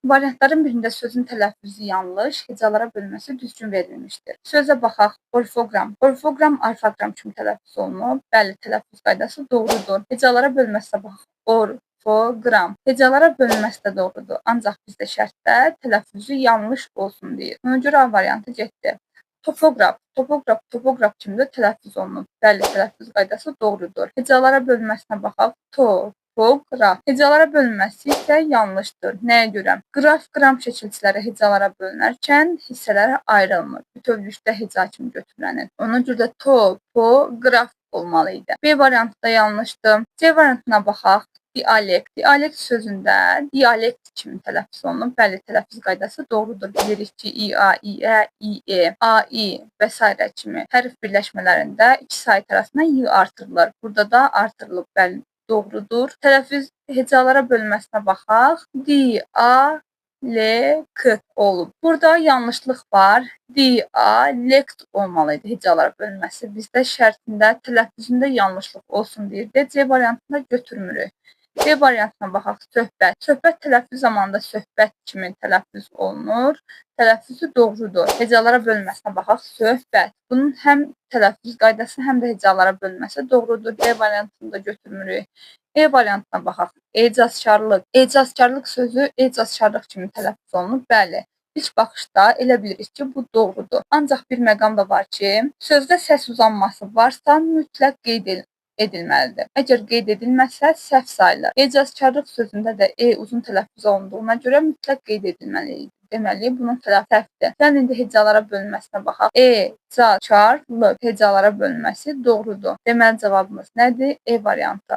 Variantların birində sözün tələffüzü yanlış, hecalara bölməsi düzgün verilmişdir. Sözə baxaq. Orfoqram. Orfoqram orfoqram kimi tələffüz olunub. Bəli, tələffüz qaydası doğrudur. Hecalara bölməsinə baxaq. Orfoqram. Hecalara bölünməsi də doğrudur. Ancaq bizdə şərtdə tələffüzü yanlış olsun deyir. Ona görə A variantı getdi. Topoqraf. Topoqraf, topoqraf kimi də tələffüz olunub. Bəli, tələffüz qaydası doğrudur. Hecalara bölünməsinə baxaq. Topoqraf. Hecalara bölünməsi isə yanlışdır. Nəyə görə? Qraf, qram şəkilçiləri hecalara bölünərkən hissələrə ayrılmır. Bütövlükdə heca kimi götürülənir. Ona görə də topoqraf olmalı idi. B variantı da yanlışdır. C variantına baxaq. Dialekt. Dialekt sözündə dialekt kimi tələffüz olunub. Bəli, tələffüz qaydası doğrudur. Bilirik ki, İ, A, İ, E, İ, E, A, İ və s. kimi hərf birləşmələrində iki sayt arasında Y artırılır. Burada da artırılıb. Bəli, doğrudur. Tələffüz hecalara bölünməsinə baxaq. D, A, L, K olub. Burada yanlışlıq var. D, A, lekt olmalı idi hecalara bölünməsi. Bizdə şərtində, tələffüzündə yanlışlıq olsun deyir. C variantında götürmürük. D variantına baxaq. Söhbət. Söhbət tələffüz zamanında söhbət kimi tələffüz olunur. Tələffüzü doğrudur. Hecalara bölünməsinə baxaq. Söhbət. Bunun həm tələffüz qaydası, həm də hecalara bölünməsi doğrudur. D variantını da götürmürük. E variantına baxaq. Ecazkarlıq. Ecazkarlıq sözü ecazkarlıq kimi tələffüz olunur. Bəli. İlk baxışda elə bilirik ki, bu doğrudur. Ancaq bir məqam da var ki, sözdə səs uzanması varsa mütləq qeyd edilməlidir. Əgər qeyd edilməsə, səhv sayılır. Ecazkarlıq sözündə də E uzun tələffüz olunduğuna görə mütləq qeyd edilməli idi. Deməli, bunun tələffüzü səhvdir. Gəlin indi hecalara bölünməsinə baxaq. E, ca, kar, l hecalara bölünməsi doğrudur. Deməli, cavabımız nədir? E variantı.